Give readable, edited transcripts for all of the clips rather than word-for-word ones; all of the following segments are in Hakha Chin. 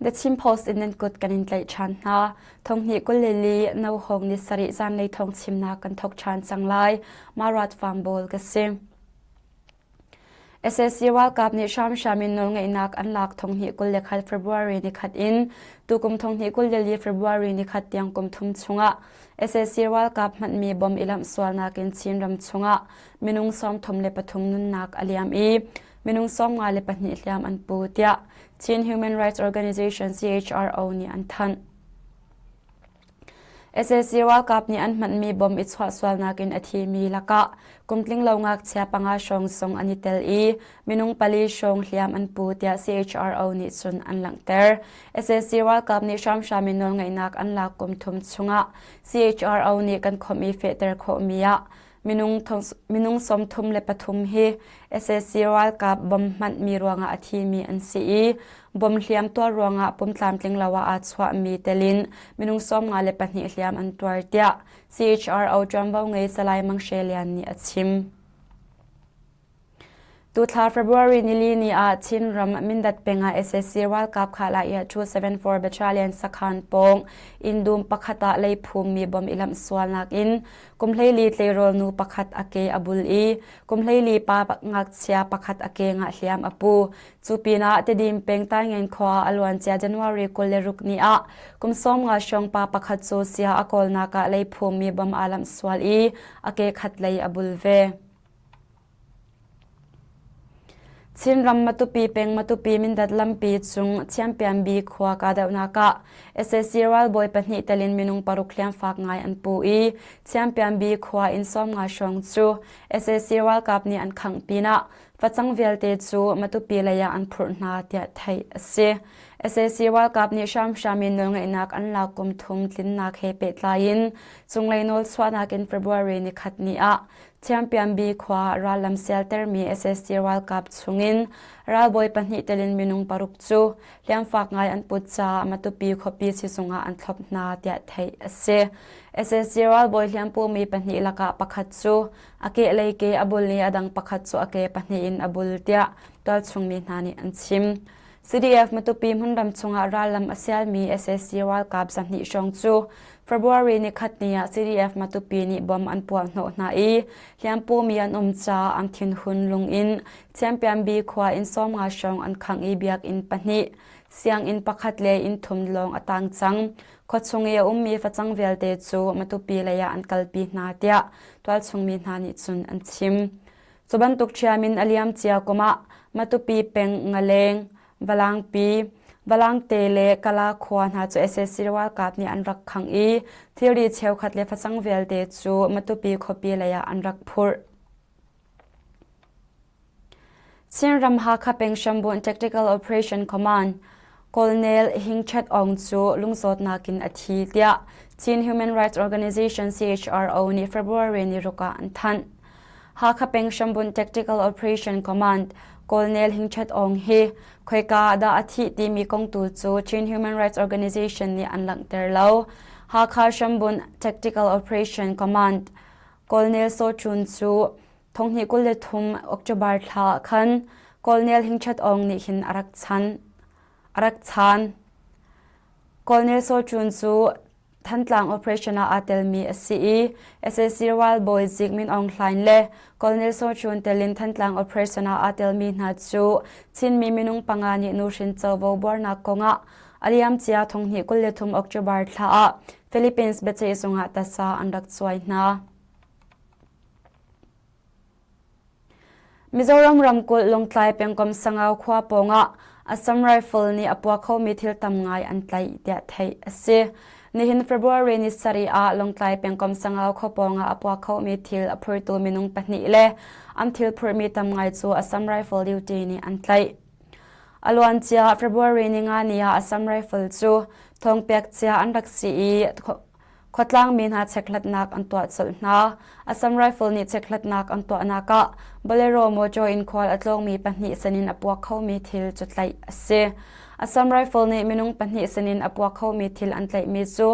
The Chin Post in nan kut kan in tlaih ṭhan hna. Thonghnih 22 Nohawng ni sarih zanlei thawng chimnak kan thawk ṭhan cang lai. Marat Farm ka si. Sac ralkap nih hramhram in nawlngeihnak an lak 2021 February nikhat in tukum 2024 February nikhat tiang kum thum chungah sac ralkap hmanmi bom i lamh sualnak in Chinram chungah minung 33 nunnak a liam i minung 52 hliam an pu tiah Chin Human Rights Organization CHRO nih an thanh. Sac ralkap nih an hmanmi bom i chuah sualnak in a thimi lakah kumtling lo ngakchia panga hrawng zong an i tel i minung pali hrawng hliam an pu tiah CHRO nih cun an langhter. Sac ralkap nih hramhram in nawlngeihnak an lak kum thum chungah CHRO nih kan khawmh i fehter khawhmi ah Minung 33 hi sac ralkap bom hmanhmi ruangah a thimi an si i bom hliam tuar ruangah pumtlamtling lo ah aa chuahmi telin minung 54 hliam an tuar tiah CHRO ṭuanvo ngei Salai Mang Hre Lian nih a chim. Tuthla February nili ni ah Chinram Mindat peng ah sac ralkap Khalaya 274 Battalion sakhan pawng inn dum pakhat ah leiphummi bom i lamh sualnak in kum 14 tleirawl nu pakhat a ke a bul i kum 14 pa ngakchia pakhat a ke ngah hliam a pu. Cu pinah Tedim peng Taingen khua a luancia January 26 ni ah kum 50 hrawng pa pakhat cu sia a kawlnak ah leiphummi bom aa lamh sual i a ke khat lei a bul ve. Chinram Matupi peng Matupi Mindat lampi cung Chiampianbi khua kahdohnak ah sac ralbawi pahnih telin minung paruk hliamfak ngai an pu i Chiampianbi khua inn 50 hrawng cu sac ralkap nih an khangh pinah facang vialte cu Matupi lei ah an phurh hna tiah theih a si. Sac ralkap nih hramhram in nawlngeihnak an lak kum thum tlinnak he pehtlai in cunglei nawlchuahnak in February nikhat ni ah Thiampianbi khua rallam sialtermi sac ralkap chungin ralbawi pahnih telin minung paruk cu hliamfak ngai an put caah Matupi khuapi sizung ah an thlop hna tiah theih a si. Sac ralbawi hliampumi pahnih lakah pakhat cu a kehlei ke a bul i a dang pakhat cu a ke pahnih in a bul tiah tualchung mi hna nih an chim. CDF Matupi hmunram chungah rallam a sialmi sac ralkap 200 hrawng cu February nikhat ni ah CDF Matupi nih bom an puah hnawh hna i hliampumi an um caah an thinhun lung in Chiampianbi khua inn 50 hrawng an khangh i biakinn pahnih, sianginn pakhat le inn thum lawng a tang cang. Khuachung i a ummi facang vialte cu Matupi lei ah an kalpi hna tiah tualchung mi hna nih cun an chim. Cu bantuk ṭhiam in a liamcia kum ah Matupi peng Ngaleng, Valangpi, Valangte le Kala khua hna cu sac ralkap nih an rak khangh i thilri cheukhat le facang vialte cu Matupi khuapi lei ah an rak phurh. Chinram Hakha peng Shambuan Tactical Operation Command Colonel Hing Chet Aung cu lungzawtnak in a thi tiah Chin Human Rights Organization CHRO nih February ni ruk ah an thanh. Hakha peng Shambuan Tactical Operation Command Colonel Hing Chet Aung hi khoika dah a thih timi kong tu cu Chin Human Rights Organization nih an langhter lo. Hakha Shambuan Tactical Operation Command Colonel Saw Chun cu 2023 October thla ah khan Colonel Hing Chet Aung nih hin a rak chan. A rak chan. Colonel Saw Chun cu Thantlang operation ah aa telmi a si i sac ralbawi Zik Min Aung Hlaing le Colonel Saw Chun telin Thantlang operation ah aa telmi hna cu Chinmi minung panga nih nuhrin covo buarnak kongah a liamcia 2023 October thla ah Philippines biaceih zung ah tasa an rak cuai hna. Mizoram ramkulh Lawngtlai pengkomh Sangau khua pawngah Assam Rifle nih a puak khomi thil tam ngai an tlaih tiah theih a si. Nihin February ni sarih ah Lawngtlai pengkomh Sangau khua pawngah a puak khomi thil a phurtu minung pahnih le an thil phurhmi tam ngai cu Assam Rifle duty nih an tlaih. A luancia February ni nga ni ah Assam Rifle cu thawngpek cia an rak si i Khuatlang mi hna chekhlatnak an tuah colh hna. Assam Rifle nih chekhlatnak an tuahnak ah Bolero mawṭaw in khual a tlawngmi pahnih sinin a puak khomi thil cu tlaih a si. Assam Rifle nih minung pahnih sinin a puak khomi thil an tlaihmi cu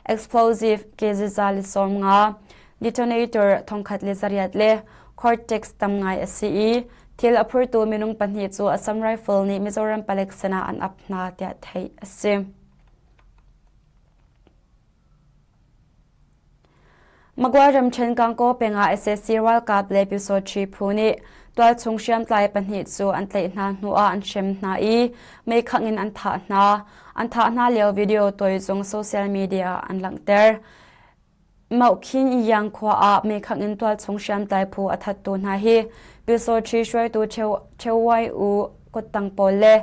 explosive keziza le 50, detonator 1800 le cortex tam ngai a si i. Thil a phurtu minung pahnih cu Assam Rifle nih Mizoram palek sinah an ap hna tiah theih a si. Magway ramṭhen Gangaw peng ah sac ralkap le Pyusawṭhi phu nih tualchung hriamtlai pahnih cu an tlaih hna hnuah an hrem hna i meikhangh in an thah hna. An thah hna lio video tawi zong social media ah an langhter. Mauhkhin Yang khua ah meikhangh in tualchung hriamtlai phu a thattu hna hi Pyusawṭhi hruaitu Cheu Wai U kuttang pawl le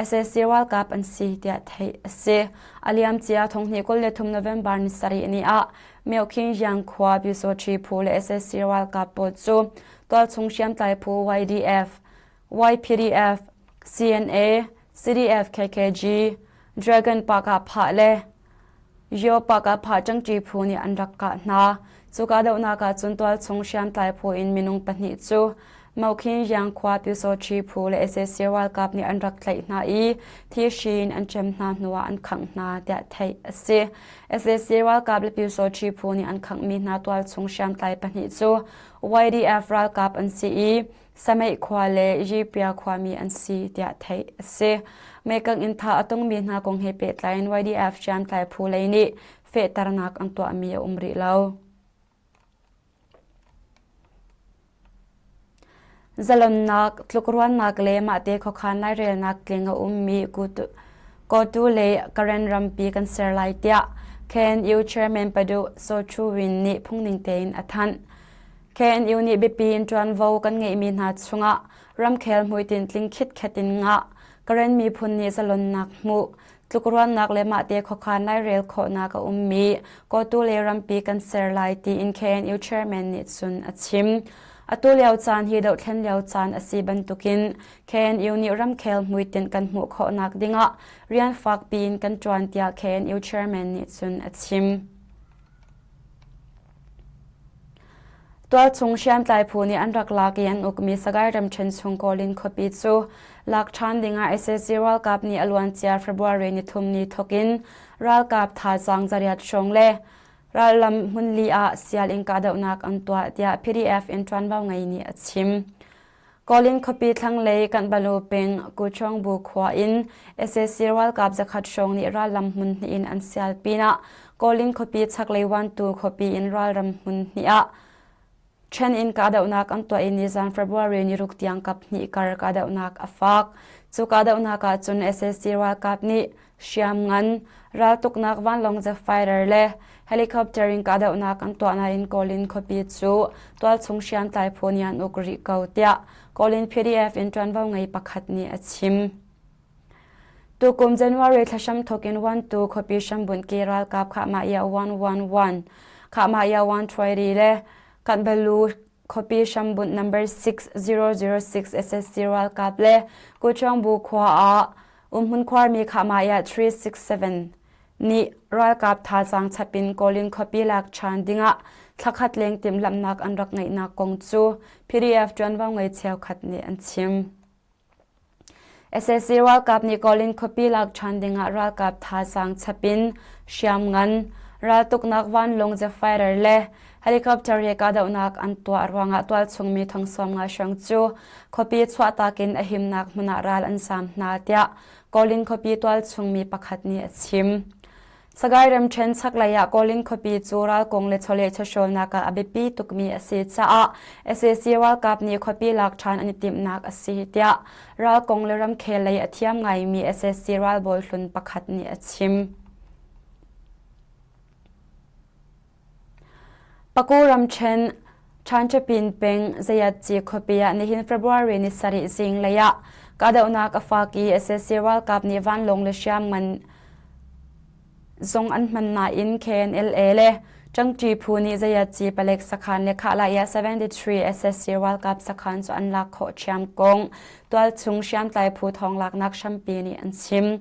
sac ralkap an si tiah theih a si. A liamcia thonghnih 23 November ni sarih ni ah Myokhingjiang khua Pyusawṭhi phu le sac ralkap pawl cu tualchung hriamtlai phu YDF, YPDF, CNA, CDF KKG, Dragon Park ah phah le Yopak ah phah ṭangṭi phu nih an rak kah hna. Cu kahdohnak ah cun tualchung hriamtlai phu in minung pahnih cu Mokhinjiang khua Pyusawṭhi phu le sac ralkap nih an rak tlaih hna i thihri in an ṭem hna hnuah an khangh hna tiah theih a si. Sac ralkap le Pyusawṭhi phu nih an khanghmi hna tualchung hriamtlai pahnih cu YDF ralkap an si i Sameih khua le Yipia khuami an si tiah theih a si. Meikang in thah a tongmi hna kong he pehtlai in YDF hriamtlai phu lei nih fehternak an tuahmi a um rih lo. Zalonnak, tlukruannak le mahte khuakhan lairelnak tling a ummi Kotu le Karen rampi kan ser lai tiah KNU Chairman Padu Saw Chu Win nih phungning tein a thanh. KNU nih biapi in ṭuanvo kan ngeihmi hna chungah ramkhel hmuitinh tling khitkhet in ngah, Karen miphun nih zalonnak hmuh, tlukruannak le mahte khuakhan lairel khawhnak a ummi Kotu le rampi kan ser lai tiin KNU chairman nih cun a chim. Atu lio caan hi dohthlen lio caan a si bantukin KNU nih ramkhel hmuitinh kan hmuh khawhnak dingah rian fakpi in kan ṭuan tiah KNU chairman nih cun a chim. Tualchung hriamtlai phu nih an rak lak i an ukmi Sagaing ramṭhen chung Kawlin khuapi cu lak ṭhan dingah sac ralkap nih a luancia February nithum ni thawk in ralkap thazaang zariat hrawng le rallam hmunli ah sial in kahdohnak an tuah tiah PDF in ṭuanvo ngei nih a chim. Kawlin khuapi thlanglei Kanbalu peng Kuchawngbu khua in sac ralkap zakhat hrawng nih rallam hmun hnih in an sial pinah Kawlin khuapi chaklei Wantu khuapi in ralram hmun hnih ah ṭhen in kahdohnak an tuah i nizan February ni ruk tiang kap hnih kar kahdohnak a fak. Cu kahdohnak ah cun sac ralkap nih hriamngan, raltuknak vanlawng jet fighter le helicopter in kahdohnak an tuah nain Kawlin khuapi cu tualchung hriamtlai phu nih an uk rih ko tiah Kawlin PDF in ṭuanvo ngei pakhat nih a chim. Tukum January thla hramthawk in Wantu khuapi hrambunh ke ralkap Khahmah 111, Khahmah 120 le Kanbalu khuapi hrambunh number 6006 SSC ralkap le Kuchawngbu khua ah umhmun khuarmi Khahmah 367 nih ralkap thazaang chap in Kawlin khuapi lak ṭhan dingah thlakhat leng timhlamhnak an rak ngeihnak kong cu PDF ṭuanvo ngei cheukhat nih an chim. Sac ralkap nih Kawlin khuapi lak ṭhan dingah ralkap thazaang chap in hriamngan, raltuknak vanlawng jet fighter le helicopter he kahdohnak an tuah ruangah tualchung mi thong 50 hrawng cu khuapi chuahtak in a himnak hmun ah ral an zaam hna tiah Kawlin khuapi tualchung mi pakhat nih a chim. Sagaing ramṭhen chaklei ah Kawlin khuapi cu ral kong le chawleh chawhrawlnak ah a biapi tukmi a si caah sac ralkap nih khuapi lak ṭhan an i timhnak a si tiah ral kong le ramkhel lei a thiam ngaimi sac ralbawi hlun pakhat nih a chim. Paku ramṭhen Ṭhanṭapin peng Zayatci khuapi ah nihin February ni sarih zinglei ah kahdohnak a fak i sac ralkap nih vanlawng le hriamngan zong an hman nain KNLA le Ṭangṭi phu nih Zayatci palek sakhan le Khahlah 73 sac ralkap sakhan cu an lak khawh ṭhiam kong tualchung hriamtlai phu thawnglaknak hrampi nih an chim.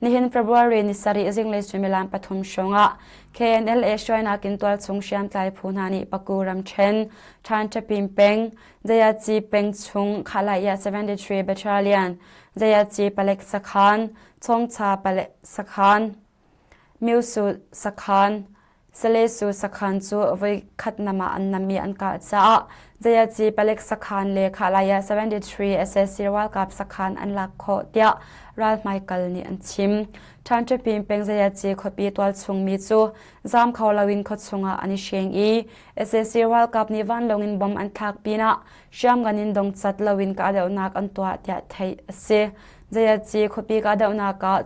Nihin February ni sarih zinglei suimilam pathum hrawngah KNLA hruainak in tualchung hriamtlai phu hna nih Paku ramṭhen, Ṭhanṭapin peng, Zayaci peng chung Khalaya 73 Battalion, Zayaci palek sakhan, Chongcha palek sakhan, Myusu sakhan, Salesu sakhan cu voikhat nam ah an nam i an kah caah Zayaci palek sakhan le Khalaya 73 sac ralkap sakhan an lak khawh tiah ralhmaikal nih an chim. Ṭhanṭapin peng Zayaci khuapi tualchung mi cu zaam kho loin khuachung ah an i hreng i sac ralkap nih vanlawng in bomb an thlak pinah hriamngan in dongcat loin kahdohnak an tuah tiah theih a si. Zayaci khuapi kahdohnak ah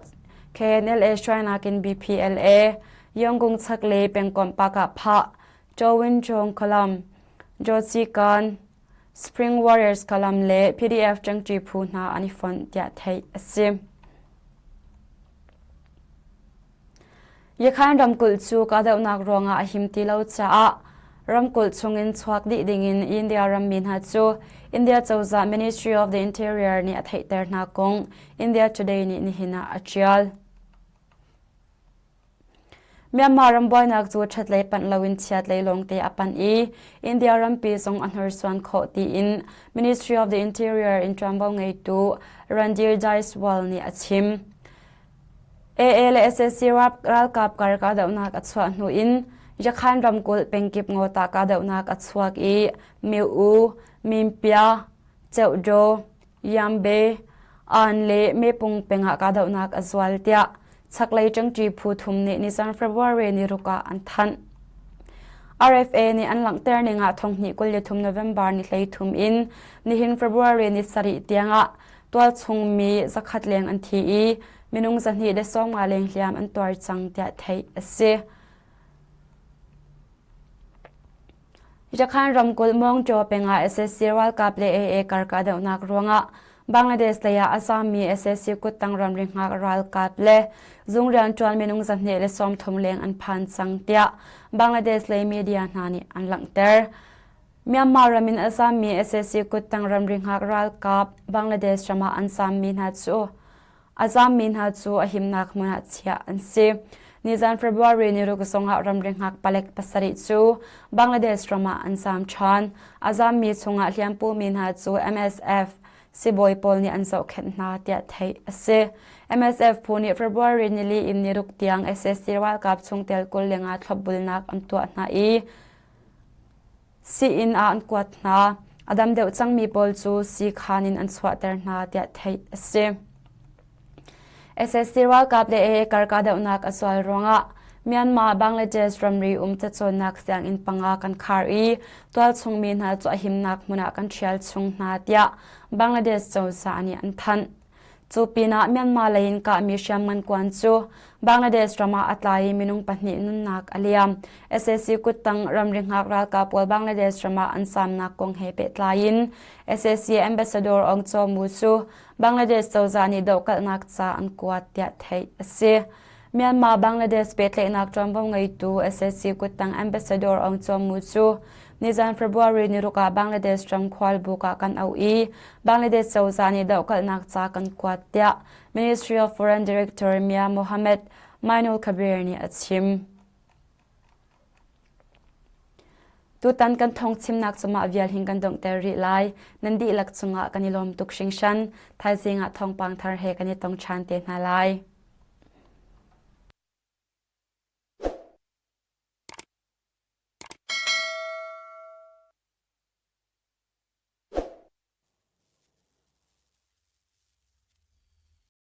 KNLA hruainak in BPLA, Yongung chaklei pengkomh Pakah-phah, Chowinchong Kalam, Josikan, Spring Warriors Kalam le PDF ṭangṭi phu hna an i fonh tiah theih a si. Yakhan ramkulh cu kahdohnak ruangah a him ti lo caah ramkulh chungin chuak dih dingin India rammi hna cu India cozah Ministry of the Interior nih a theihter hna kong India Today nih nihin ah a ṭial. Myanmar ram buainak cu ṭhatlei panh loin chiatlei lawngte a panh i India rampi zong a hnorsuan khawh tiin Ministry of the Interior in ṭuanvo ngeitu Randhir Jaiswal nih a chim. AA le sac ralkap kar kahdohnak a chuah hnu in Yakhan ramkulh pengkip ngawtah kahdohnak a chuak i Miu, Mimpia, Ceuhdaw, Yambe, Aan le Mepung peng ah kahdohnak a zual tiah chaklei ṭangṭi phu thum nih nizan February ni ruk ah an thanh. RFA nih an langhter ning ah thonghnih 23 November ni 13 in nihin February ni sarih tiangah tualchung mi zakhat leng an thi i minung 200 le 50 leng hliam an tuar cang tiah theih a si. Rakhan ramkulh Mawngṭaw peng ah sac ralkap le AA kar kahdohnak ruangah Bangladesh lei ah a zaammi sac kuttang ramri hngak ralkap le zung rianṭuan minung 230 leng an phan cang tiah Bangladesh lei media hna nih an langhter. Myanmar ram in a zaammi sac kuttang ramri hngak ralkap Bangladesh ram ah an zaammi hna cu A zaammi hna cu a himnak hmun ah chiah an si. Nizan February ni ruk zongah ramri hngak palek pasarih cu Bangladesh ram ah an zaam ṭhan. A zaammi chungah hliampumi hna cu MSF sibawi pawl nih an zohkhenh hna tiah theih a si. MSF phu nih February nili in niruk tiang sac ralkap chungtel 25 thlopbulnak an tuah hna i Sii-inn ah an kuat hna. A dam deuh cangmi pawl cu siikhaan in an chuahter hna tiah theih a si. Sac ralkap le AA kar kahdohnak a zual ruangah Myanmar Bangladesh ramri um cacawnnak sianginn panga kan khar i tualchung mi hna cu a himnak hmun ah kan ṭhial chung hna tiah Bangladesh cozah nih an thanh. Cu pinah Myanmar lei in kahmi hriamngan kuan cu Bangladesh ram ah a tla i minung pahnih nunnak a liam. Sac kuttang ramri hngak ralkap pawl Bangladesh ram ah an samnak kong he pehtlai in sac ambassador Aung Kyaw Mu cu Bangladesh cozah nih dohkalhnak ca an kuat tiah theih a si. Myanmar Bangladesh pehtlaihnak ṭuanvo ngeitu sac kuttang ambassador Aung Kyaw Mu cu nizan February ni ruk ah Bangladesh ram khualbuk ah kan auh i Bangladesh cozah nih dohkalhnak ca kan kuat tiah Ministry of Foreign Director Mia Mohammed Mainul Kabir nih a chim. Tutan kan thawngchimnak cu mah vial hin kan donghter rih lai. Nan dihlak cungah kan i lawm tuk hringhran. Thaizing ah thawngpang thar he kan i tong ṭhan te hna lai.